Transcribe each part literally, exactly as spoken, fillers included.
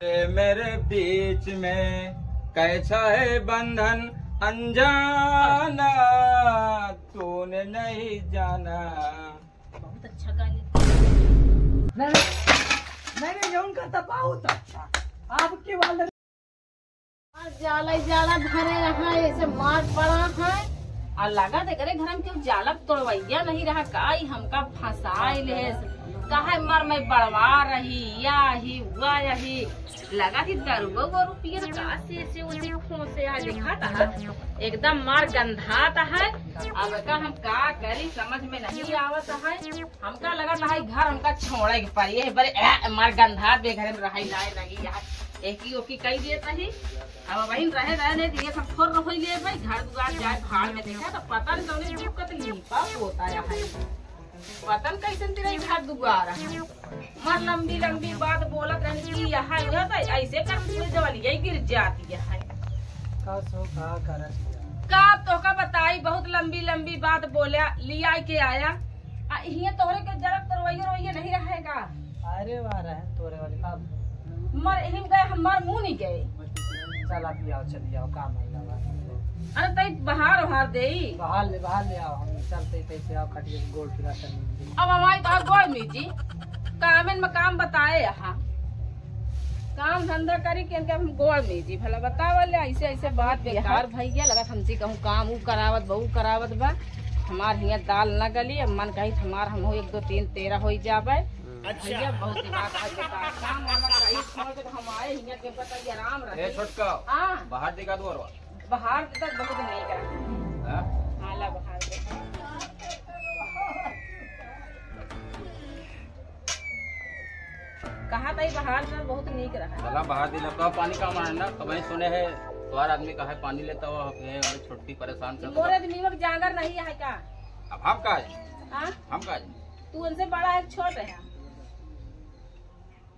मेरे बीच में कैसा है बंधन अनजाना, तूने नहीं जाना। बहुत अच्छा गा लेते। नहीं, नहीं, नहीं, ये उनका तो बहुत अच्छा। आपकी वाले। आज जाला ही जाला धरे रहा, ऐसे मार पड़ा है। और लगा दे करे घर में क्यों जाला तोड़वैया नहीं रहा, का ई हमका फंसाई ले। काहे मर मैं बड़वा रही, या ही हुआ यही। लगा कि दरुआ गोरू पियर का से, से उसी खोसे आ देखा था। एकदम मार गंधात है। अब का हम का करी, समझ में नहीं आवत है। हमका लगत है घर हमका छोड़े के पड़ी। ये बड़े, ए, मार गंधात बे घर में रहाई लाए रही यार। एकी ओकी कही देत रही। अब वहीं रहे, रहे नहीं दिए, सब थोर रहोई ले भाई, घर दुआर जाए भाड़ में देखा तो पता नहीं तो उन्हें दिक्कत नहीं पा होता है। पता न कैसन तेरे घर दुआर है। मार लंबी लंबी बात बोलत रहन कि यहाँ यहाँ तो ऐसे कर पूरे जवानी यही गिर जाती है। का सो का करत हिया? का तोका बताई, बहुत लंबी लंबी बात बोला, लिया के आया। आ इहिए तोहरे के जरत तो रोइए रोइए नहीं रहेगा। अरे वाह, रहन तोरे वाली का। मर इहिम गए, हम मर मुँह नहीं गए। चल आप आओ, चल आओ, काम है ना। अरे तई बाहर ओहार देई। बाहर ले, बाहर ले आओ, हम चलते कैसे आओ, खटिए के गोड़ फिरा कर लेंगे। अब हमारी तो गोड़ मीजी, कामेन में काम बताए यहाँ। काम धंधा करी के इनके हम गोड़ मीजी, भला बतावल ले, ऐसे ऐसे बात बेकार भैया, लगत हमसे कहूँ काम ऊ करावत बा, ऊ करावत बा। हमार हियाँ दाल न गली, अब मन कही हमार हम हो एक दो तीन तेरह होई जाबे। अच्छा। भैया बहुत दिमाग खा के काम, काम वाला कहीं छोड़ के तो हम आए हियाँ के पता ये आराम रहे। ए छोटका, हाँ। बाहर दिखा दो और। बाहर तक बहुत नीक रहा। हाँ? हाला बाहर के। कहा था ये बाहर में बहुत नीक रहा। चला बाहर दिन अब तो पानी का मारना, तो वहीं सुने है, तुम्हारा आदमी कहा है पानी लेता हुआ, ये हमारी छोटी परेशान कर मोरे आदमी में जागर नहीं है का? अब हम का है? हाँ? हम का है? तू उनसे बड़ा है, छोट है?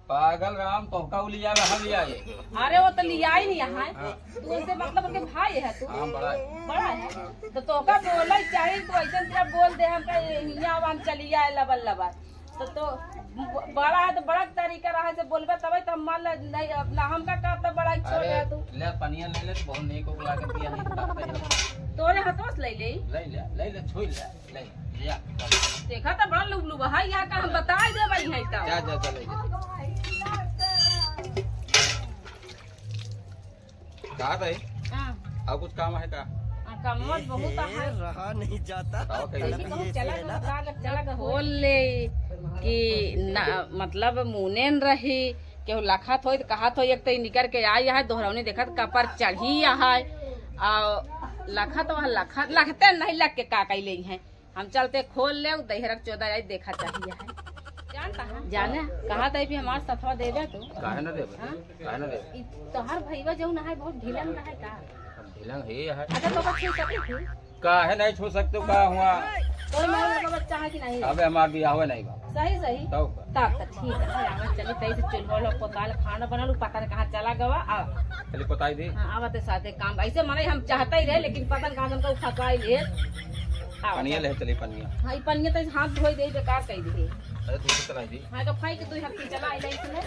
पागल राम, तोहका उ लिया, हम लिया ये। अरे वो तो लिया ही नहीं है। हाँ। तू उनसे मतलब उनके भाई है तू? हाँ, बड़ा है। बड़ा है। तो तोहका बोला ही चाहिए, तू ऐसे पूरा बोल दे हमका, ये हियाँ वहाँ चली आए लबल लबल। तो, तो ब-, बड़ा है तो बड़ा तरीका रहा से बोलबे तबे तो हम मान ले, नहीं, अब ना हमका का तो बड़ा ही छोड़ अरे, है तू। ले पनिया ले ले, तो बहुत नीक ओक लागत बिया, नहीं तो लगता है। तोरे हाथों से ले ले। ले ले, ले ले, छुई ले। ले, लिया। देखा तो बड़ा लुबलुबा है, यहाँ का हम बताई दे भाई है तो। जा, जा, जा, ले जा। कहा था ये? हाँ। और कुछ काम है का? हाँ, काम बहुत है। रहा नहीं जाता। बताओ कहिए। तड़प ये कहूँ चला गवा, चला गवा, खोल ले कि ना, मतलब मुनेन रही, केहू लखत होई त कहत होई, एक तो ई निकर के आई है, दोहरौनी देखत कपर चढ़ी है, और लखत वह लखत, लखते नहीं लग के का कई ले हैं। हम चलते खोल ले, उ दहिरक चोदा आई देखा चाहिए है। जानता है? जाने, कहा था भी हमार सथवा देबे तू? काहे ना देबे? हाँ? काहे ना देबे? ई तोहर भईवा जौन है, बहुत ढिलंग है का? अब ढिलंग है, है। अच्छा, तो छू सकती थी? काहे नहीं छू सकते, का हुआ? कोई मारे का बच्चा है कि नहीं? अबे हमार बियाह हुआ नहीं बा। सही, सही। तब का? तब तो ठीक है, आवा चली, तई से चुल्हो लो, पोताल खाना बनल, उ पता नहीं कहाँ चला गवा, आ। चली पोताई दी। हाँ, आवत है साथे काम। ऐसे मने हम चाहते ही रहे, लेकिन पता नहीं कहाँ से हमका उ फंसाई ले। हाँ, पनिया ले चली, पनिया। हाँ, ई पनिया तो हाथ धोई दे, बेकार कर दी। अरे, तू तो चलाई दी। हाँ, तो फेंक दो, हाथ से चला, आई इसमें।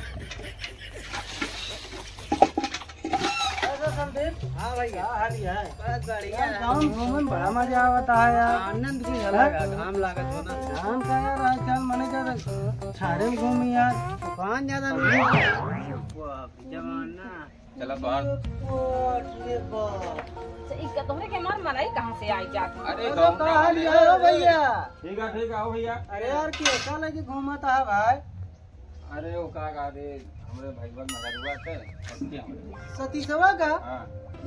कैसा संदीप? हाँ भैया। क्या हाल है? बस बढ़िया यार, है। गाँव में घूमे में बड़ा मजा आवता है यार। आनंद भी अलग है, हैं? घाम लागत हो ना। घाम का यार, आजकल मने का छारे में घूमी यार। कौन ज्यादा नहीं? जमाना। चला बाहर। अच्छा, इनका तोहरे के मार मनाई कहाँ से आई जात? अरे, अरे, गाँव का में हाल है। है हो भैया? ठीक है, ठीक है, आओ भैया। अरे यार, कैसा लगी घूमत है भाई? अरे, वो का, का रे, हमरे भईवा के मगरुआ के, सती हमरे। सतीशवा का? हाँ।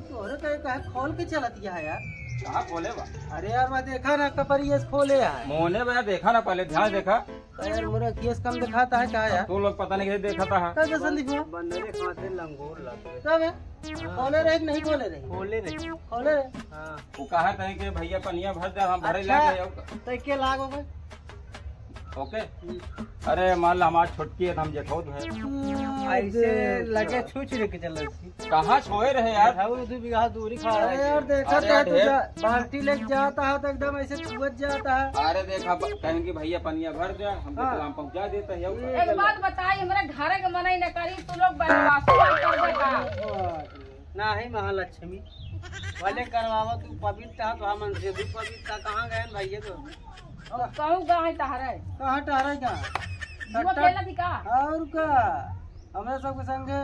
तोहरे कहे, कहे खोल के चलत गया है यार। कहाँ खोले बा? अरे यार, मैं देखा ना, कपरिये से खोले है। मोने बा, देखा ना, पहले ध्यान देखा। अरे, मोरे केस कम दिखाता है का यार? तू लोग पता नहीं कैसे देखता है। कैसे संदीप हुआ? बंदरे खाते लंगूर लगते। कब है? हाँ। खोले रहे कि नहीं खोले रहे? खोले रहे। खोले रहे? हाँ। वो कहा था कि भैया पनिया भर दे, हम भरे अच्छा, लागे अब। तो के लाग हो गए? OK। अरे मान ला हमार छोटकी है तो हम जेठौत है। ऐसे लगे छू छू लेके चल रही थी। कहाँ सोए रहे यार? देखा वो दो बीघा दूरी खड़ा अरे है। यार देखा अरे तो ढेर। जा, बाल्टी लेके जाता है तो एकदम ऐसे छुअत जाता है। अरे देखा ब-, कहें कि भैया पनिया भर दे, हम हाँ। तो हम पहुँचा देते हैं। एक बात बताई, हमारे घर के मना ही न करी, तू लोग बनवासो कर देता। नहीं महालक्ष्मी, भले करवावा तू पवित्र है, तो हमन से भी पवित्र है। कहाँ गए भैया तो? अब कहूँ का है तहरे? कहाँ टहरे का? जुआ सट्टा खेलत ही का? और का? हमरे सबके संगे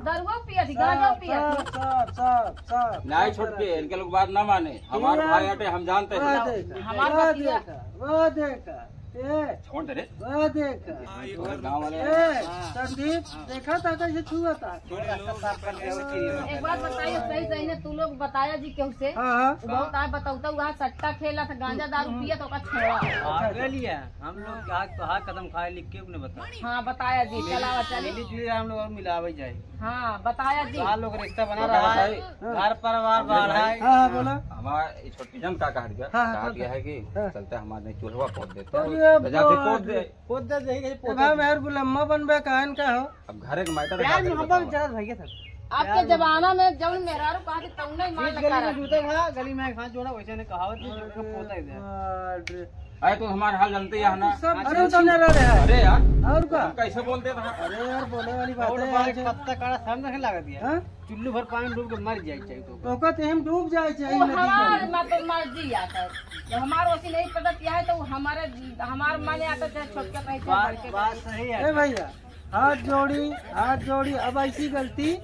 दरुआ पियत ही, सब, गांजा पियत ही। सब, सब, सब, सब, नहीं सब छोटके, तरह के। इनके लोग बात ना माने। हमार ये भाई हटे, हम जानते हैं। वाह देखा, हमार वाह बतिया। देखा, वाह देखा। ए, छोड़ दे रे। वाह देखा। और गाँव वाले ए, संदीप, देखा था कैसे छुआ था? एक बात बताइए, सही सही ने तू लोग बताया जी केहू से? हाँ, हाँ। वो बहुत आए बतौता हुआ सट्टा खेला था, गांजा दारू पिया तो ओका छोड़ा। पागल ही है, हम लोग का तो हाथ कदम खाए लिख के उन्हें बता। हाँ, बताया जी, चलावा चली। मिली जुली हम लोग और मिलावे जाए। हाँ, बताया जी। बाल लोग रिश्ता बना तो रहा है, बताई। घर परिवार बढ़ रहा है। हाँ, हाँ, बोला। हमार ये छोटकी जन का कहा गया? हाँ, हाँ, कहा हाँ। गया है कि हाँ। चलते हमारे चूल्हा पोत देते तो हैं। ये तो जाते पोत दे। पोत दे, यही कहीं ए पोत भाई, दे। मेहर गुलम्मा बनबे, काहन का हो? अब घरे के मैटर प्यार जाके मोहब्बत बताओ। चलत भैया सब। आपके प्यार जमाना में जौन मेहरारू कहा कि तौने ही मान इस लगा गली में रहा। जूते खा, गली में एक हाथ जोड़ा, वैसे ने कहावत नहीं, सबका पोता ही दे। अरे बाप रे। अरे, तो हमार हाल जानते ही है ना। सब अरे, तो ना रह रहे हैं। अरे यार। और का? तुम कैसे बोल देता है? अरे यार, बोले वाली बात और है बार यार, एक जो पत्ता काढ़ा सामने से लगा दिया। हाँ? चुल्लू भर पानी में डूब के मर जाए चाहे तो। तो कहते हम डूब जाए चाहे वो नदी में। हमार मतलब मर्जी आता है। जब हमार ओसी नहीं पता क्या है तो वो हमारे, हमार माने आता चाहे छोटके कहीं से बात, बड़के बात कहीं। सही है। ए भैया, हाथ जोड़ी, हाथ जोड़ी, अब ऐसी गलती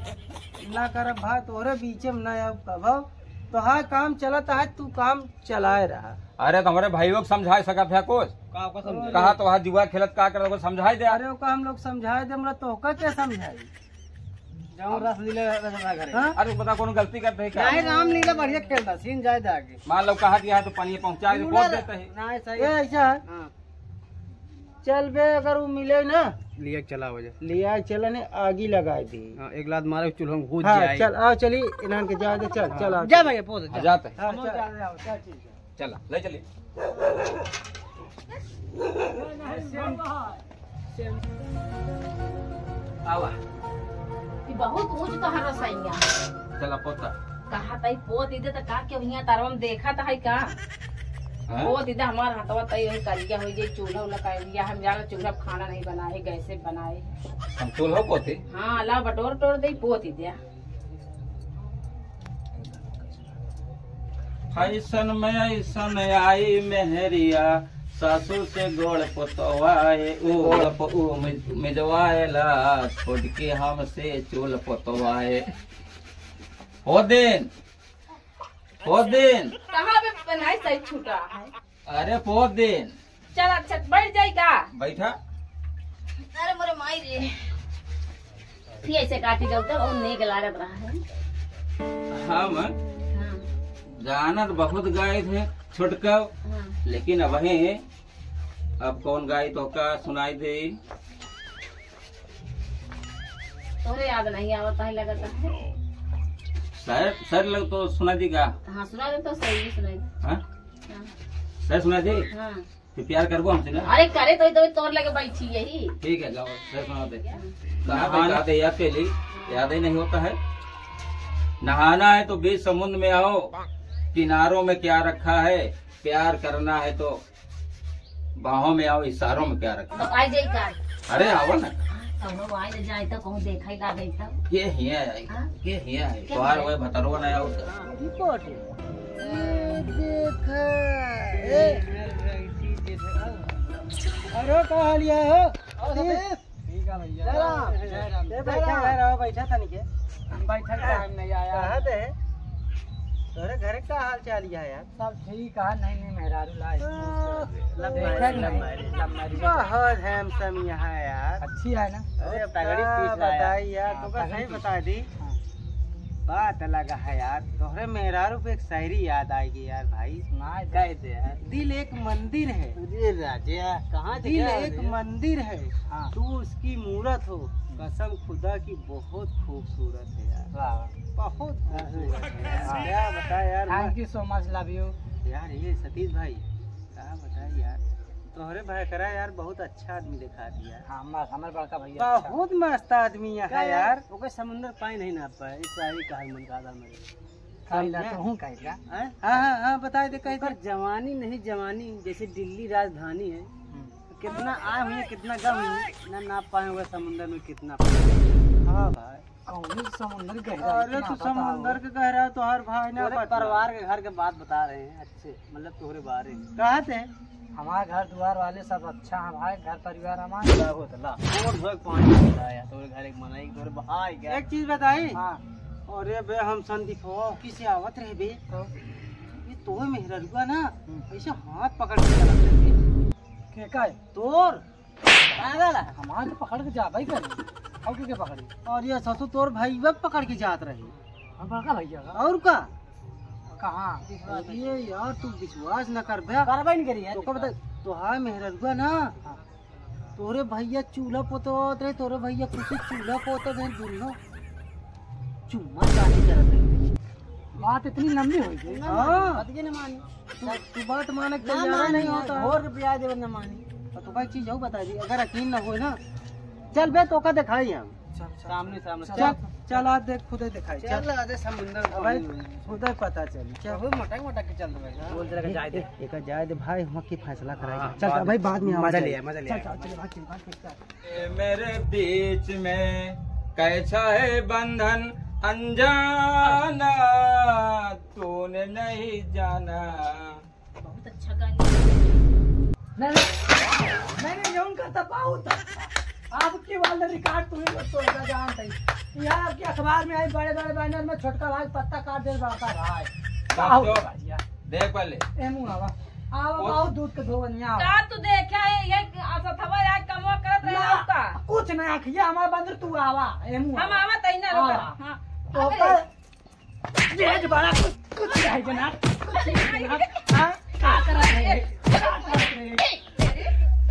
ना करब भाई, तोहरे बीचे में ना अब कबो। तो हाँ, काम चलत है, तू काम चलाए रहा। अरे तो हमारे भाइयों को समझा सकत है कुछ? का, का समझाई? कहा तो हाथ जुआ खेलत का करत, कुछ समझाई दे। अरे ओका हम लोग समझाए दे, हमरा तोहका क्या समझाई? जाओ रसलीला रसना घरे। हाँ? अरे बता, कौन गलती करते हैं क्या? नहीं, रामलीला बढ़िया खेलता, सीन जाए दे आगे। मान लो कहा दिया है तो पानी पहुंचा दे, पूरा पहुंच देते हैं। नहीं, सही। ए, ऐसा है? हाँ। चल बे, अगर वो मिले ना, लिया चला हो जा। लिया चले ने, आगी लगाए दी। हाँ, एक लात मारे, चूल्हा में घुस हाँ, जाए। चल, आओ, चली, इन्हन के जाए दे, चल, हाँ। चल, आओ, जा चल। भैया, पहुंच हाँ, जा। जाते हैं। हाँ, चल, चल। चल, चल, चल। चला, ले चली। आवा। ई बहुत ऊंच तोहर रसैया। चला पोता। कहा तई पोत दे त का के हियां तरवा में देखा त है का? हाँ? पोत दे हमार हथवा तई वही करिया हो जाई, चूल्हा उल्हा का या हम जाना चूल्हा पे खाना नहीं बनाए, गैसे बनाए। हम चूल्हा पोते? हाँ, ला बटोर टोर दे पोत दे। फैशन में ऐसन आई मेहरिया, सासू से गोड़ पोतवाए, ऊ गोड़ प-, ऊ मिज-, मिजवाएला, छोड़ के हमसे चूल पोतवाए। ओ दिन, ओ दिन। कहाँ पे बनाई सही छूटा है? अरे, बहुत दिन। चल, अच्छा, बैठ जाई का? बैठा। अरे, मोरे माई रे। फिर ऐसे काटी जाऊ तो और नीक लागत रहा है। हम हाँ। गाना तो बहुत गाए थे, छोटका, हाँ। लेकिन अब है, अब कौन गाई तो का सुनाई दे? तोरे याद नहीं आवता है, लगता है। सर, सर लग तो सुना दी का? हाँ, सुना दे तो सही, सुना दे। हाँ? हाँ। सर सुना दे? हाँ। तो प्यार करबो हमसे ना? अरे करे तो, तो तोर लगे बैठी यही। ठीक है, गाओ, सर सुना दे। क्या? कहाँ पे, कहाँ पे याद कर ली? याद ही नहीं होता है। नहाना है तो बीच समुद्र में आओ, किनारों में क्या रखा है, प्यार करना है तो बाहों में आओ, इशारों में क्या रखा। तो आई जाई का? अरे, आवा ना। कौनो आई न जाए तो कहूँ देखा ही ना गई तो। के हिया आई? हाँ? के हिया आई? के तोहार हिया? वही भतरवा ना आओ तो। हाँ, ई कोट है। ए, देखा, ए। अरे, का हाल है हो? आओ, सतीश। ठीक है भैया। जय राम। जय राम। ए, बैठा, जय राम। बैठा, बैठा तनिके। हम बैठे टाइम नहीं आया। कहाँ थे? तोरे घर का हाल चाल है यार? सब ठीक है, नहीं, नहीं, मेहरारू ला तो स्कूल से। लव देखा मैरिज, नहीं? लव मैरिज, लव मैरिज। बहुत handsome यहाँ है यार। अच्छी है ना? अरे, तगड़ी का पीस रहा है यार। बताई यार, हाँ, तुमको तगड़ी सही पीस। बता दी। हाँ। बात अलग है यार, तोहरे मेहरारू पे एक शायरी याद आएगी यार भाई। सुनाए दे। कह दे यार। दिल एक मंदिर है। अरे राजा, कहाँ से दिल क्या हो एक गया? मंदिर है। हाँ। तू उसकी मूरत हो। हम्म। कसम खुदा की बहुत खूबसूरत है यार। वाह। बहुत खूबसूरत है यार। हाँ। क्या बताए यार, Thank you so much, love you। यार ये सतीश भाई, क्या बताए यार, तोहरे भाई करा यार, बहुत अच्छा आदमी दिखा दिया। हाँ, हमार, हमार बड़का भैया अच्छा। बहुत मस्त आदमी है यार। ओके समुंदर पाए नहीं ना पाए, इस सारी कहा मन का आदमी। काइला, समझा? तू हूँ काइला। हैं? हाँ, हाँ, हाँ, बताए दे, कहे ओकर दे। जवानी नहीं जवानी, जैसे दिल्ली राजधानी है। हम्म। कितना आए हुए, कितना गए हुए, ना नाप पाए हुए समुंदर में कितना पानी। हाँ भाई। कौन समुंदर गहरा है, अरे इतना तू बता। समुंदर के गहरा है, तोहार भाई ना तोरे बता। परिवार के घर के बात बता रहे हैं, अच्छे, मतलब तोहरे बारे में। कहाँ थे? हमार घर दुआर वाले सब अच्छा है भाई, घर परिवार हमार। क्या होत ला? और धोए के पानी होता है, तोरे घर एक मनई, तोरे भाई क्या? एक चीज बताई? हाँ। अरे बे, हम संदीपवा किसे आवत रहे बे? तो? ये तोहे मेहररुआ ना, हम्म। ऐसे हाथ पकड़ के चलत रहे बे। के का है? तोर। पागल है। हमार तो पकड़ के जाबे ही करे। और के, के पकड़ी? और ये ससुर तोर भाई वक्त पकड़ के जात रहे। हम बड़का भैया का? और का? कहाँ? अरे यार, तू विश्वास न करबे। करबे नहीं करी यार। तो का बता, तोहार मेहररुआ ना, हाँ। तोरे भैया चूल्हा पोतवावत रहे, तोरे भैया खुद से चूल्हा पोतत रहे, दुनो चुम्मा चाटी करत रहे। बात इतनी लंबी हो गई। हाँ। बात के न मानी। तू, तू बात माने के ना तैयार मानी, नहीं होता। और रुपया देवे न मानी। और तो भाई चीज हो बता दी, अगर यकीन न होए ना, चल बे, तोका दिखाई हम। चल, चल। सामने, सामने। चल, चल, आज देख, खुदे दिखाई। चल, चल। आज समुंदर अब भाई, पानी में। खुदे पता चली। चल। बहुत मटक मटक के चल रहे हैं। बोल दे, जाए दे। एक जाए दे भाई, हम की फैसला कराई। हाँ, चल, बाद भाई, में। बाद में मजा ले, मजा ले। चल, चल, चल, भाग, चल, भाग, चल। ए, मेरे बीच में कैसा है बंधन अनजाना, तूने नहीं जाना। बहुत अच्छा गाना। नहीं, नहीं, नहीं, नहीं, उनका तो बहुत अच्छा। आपकी वाला रिकॉर्ड तुम्हें तो तोड़ना जानते हैं। यार, आपके अखबार में आई, बड़े बड़े बैनर में, छोटका भाई पत्ता काट दे, बड़का भाई। बाप बहुत तो बढ़िया। देख पहले। ए मुंह आवा। आवा, वो बहुत दूध के धोवनिया आवा। का तू देखे है, ये असथवा यार कमवा करत रहे ना, हो का? कुछ नहीं, अखिया हमारा बंदर, तू आवा। ए मुंह हम आवा। आवा तई ना, रुका। आवा। हाँ। तो अबे। का, ये जो बड़ा कुछ, कुछ नहीं बना, कुछ नहीं बना। हाँ? का करत रहे? का करत रहे?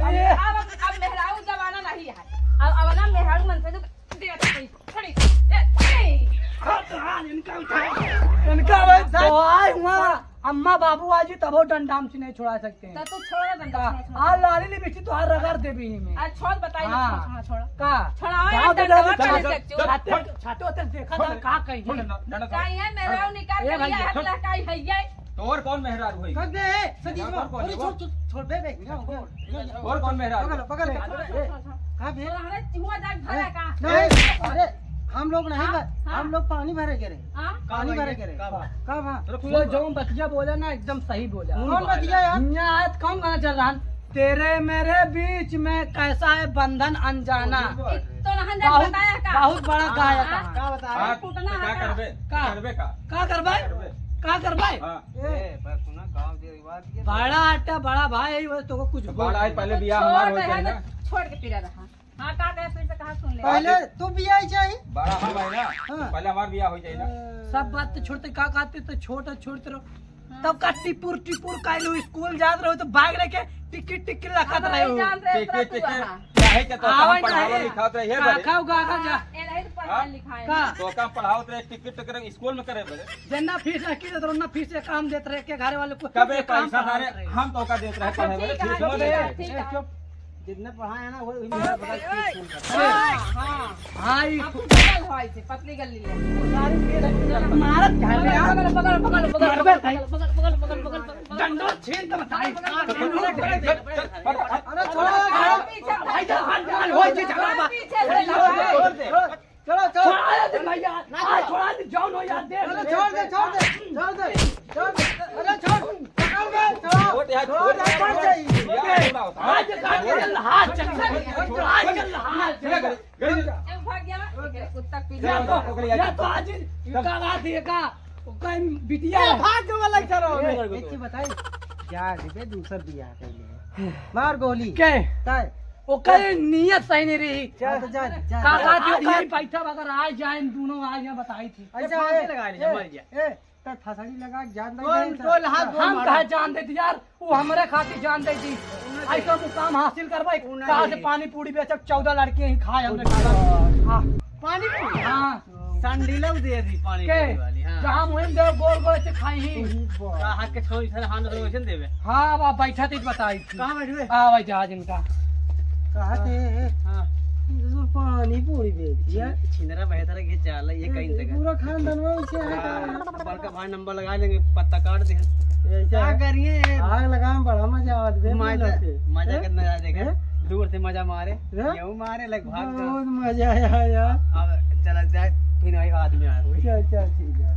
अब, ए। अब, अब मेहरारू जमाना नहीं है। अब, अब ना मेहरारू मन से जो दे तो कोई खड़ी। ए, ए। हाँ, तो हाँ, इनका उठा। इनका भाई, तो आए हुआ, अम्मा बाबू आज ही तबो डंडा हमसे नहीं छुड़ा सकते हैं। तो तू छोड़ ना डंडा, का? छोड़, छोड़। आ लाली लिपस्टिक तो हर रगड़ देबी ही में। आ, छोड़, बताई ना, हाँ। छोड़, छोड़, छोड़। का? छोड़ाओ गाँव यार, तो डंडा जाओ, चले चल, से चल, चल, छोड़। छाटो तो देखा था, छोड़, का कहीं छोड़, है? डंडा, डंडा छोड़। कहीं है, मेरा निकाल ए के भैया, लिया, छोड़। लड़का ही है ये। तो और कौन मेहरारू है? कर दे, ए, सतीश मेहरारू बाबू, कौन अरे है? छोड़, छोड़, छोड़, बे, बे, छोड़, छोड़। और कौन मेहरारू? पकड़ लो, पकड़ लो। छोड़, छोड़, ए, छोड़, छोड़। कहाँ पे? तोहरे चुआ जाके भरा का? नहीं, अरे, हम लोग नहीं हाँ, भर-, हाँ। हम लोग पानी भरे के रहे। हाँ? पानी भरे के रहे। का बा? का बा? अरे, तू ये जौन बतिया बोला ना, एकदम सही बोला। कौन बतिया यार? यहाँ आयत कौन गाना चल रहा है? तेरे मेरे बीच में कैसा है बंधन अनजाना। इत तो नहन जान बहुत, बताया का? बहुत बड़ा हाँ, गायक हाँ। है। का बताया? हाँ, तो का करबे? का? करबे का? का करबे? करबे? का करबे? हाँ। ए, पर सुना, गाँव के रिवाज के बड़ा आटा, बड़ा भाई, वो तो कुछ तो बोल बड़ा है, नहीं। पहले तो बियाह हमार छोड़ हो दे, जाए है ना। तो छोड़ के पीरा रहा। हाँ, का कहे, फिर से कहा, सुन ले। पहले तू बियाह ही चाही। बड़ा हम है ना, हाँ। पहले हमार बियाह हो जाए ना। सब बात तो छोड़ते, का कहते तो छोड़, छोड़ते रहो। हाँ। तब का टिपुर टिपुर काहे लो, स्कूल जात रहो तो बैग लेके टिकट टिकट लखत हम रहे नहीं हो। जान रहे, टिकट, तू टिकट। रहा। काहे के तो आवे हम पढ़ावे नहीं। लिखावत रहे, हे का बड़े। खाओ, का, का, जा। हाँ, ए, नहीं तो पढ़ाई हाँ। लिखाई। का? तो का पढ़ावत रहे, टिकट टिकट स्कूल में करे बड़े। जन्ना फीस रखी तो ना फीस से काम देत रहे के घरे वाले को कबे के काम पैसा पढ़ावत सारे रहे। हम तो का देत रहे अच्छा, पढ़े बड़े, ठीक है, फीस मत ठीक है, देते। ठीक है। चुप। जितना पढ़ाया ना, वो, वही मेरा बड़ा फीस फोन करता है। हाँ, हाँ। हाँ, ई आपको बगल हो ऐसे, पतली गली है। वो सारी फीस फोन करता है। मारत घर में आ। बगल, बगल, बगल, बगल, मरबे भाई। बगल, बगल, बगल, बगल, बगल। डंडो छीन के बताई। अरे छोड़ो, छोड़ो। पीछे भाई, जा, हाथ डाल, हो, ये झगड़ा बा। पीछे से लगा। छोड़ दे। चलो, चलो। छोड़ा दे भैया। आज छोड़ा दे, जाओ नो यार, दे। अरे छोड़ दे, छोड़ दे, छोड़ दे, छोड़ दे। अरे छोड़, पकड़ के, छोड़। छोड़ यार, छोड़ छोड़ यार, यार, छोड़। छोड़। आज काट के हाथ चल। आज काट के हाथ चल। ए, भाग गया, कुत्ता पीछे। या तो, या तो आज इनका रात ये का, कहीं बिटिया ए, है। भाग जो वाला चलो। ए, एक चीज बताई, जा रे बे, दूसर बियाह कर ले। मार गोली। के? ताय। ओ कहीं नियत सही नहीं रही। जा तो जा, जा। का, का, का, यही बैठा अगर आ जाए, दोनों आ जाए, बताई थी। अच्छा, फांसी ए, लगा ले, ए, मर गया। ए, तब फसड़ी लगा के जान दे कौन दे, टोल हाथ हम कहा जान देती यार, वो हमरे खातिर जान देती। ऐसा मुकाम हासिल करवाई, कहाँ से पानी पूरी बेचब, चौदह लड़के ही खाए हमरे खाना। हाँ। पानी पूरी? हाँ। संडीला दे दी पानी के? पूरी वाली, हाँ। जहाँ मुहिम देव गोल गोल से खाई ही। कहा के छोरी सर हाथ में वैसे देवे। हाँ, अब आप बैठा थी बताई थी। कहाँ बैठबे? आ भाई जहाज इनका। कहा थे? हाँ। जरूर पानी पूरी बेच दिया। छिन-, छिनरा बेहतर के चाल है, ये ए, कहीं तक है। पूरा खानदान में उसे है हाँ, का? बड़का भाई नंबर लगा लेंगे, पत्ता काट दे। ऐसा क्या है? करिए? आग लगावे में बड़ा मजा आवत बे, मजा, मिलत के। मजा हैं? करना यार, देखा? हैं? दूर से मजा मारे, हैं? यूं मारे, लग भाग जा। बहुत मजा आया यार। अब चला जाए, फिर वही आदमी आए हुए। चल, चल, ठीक है।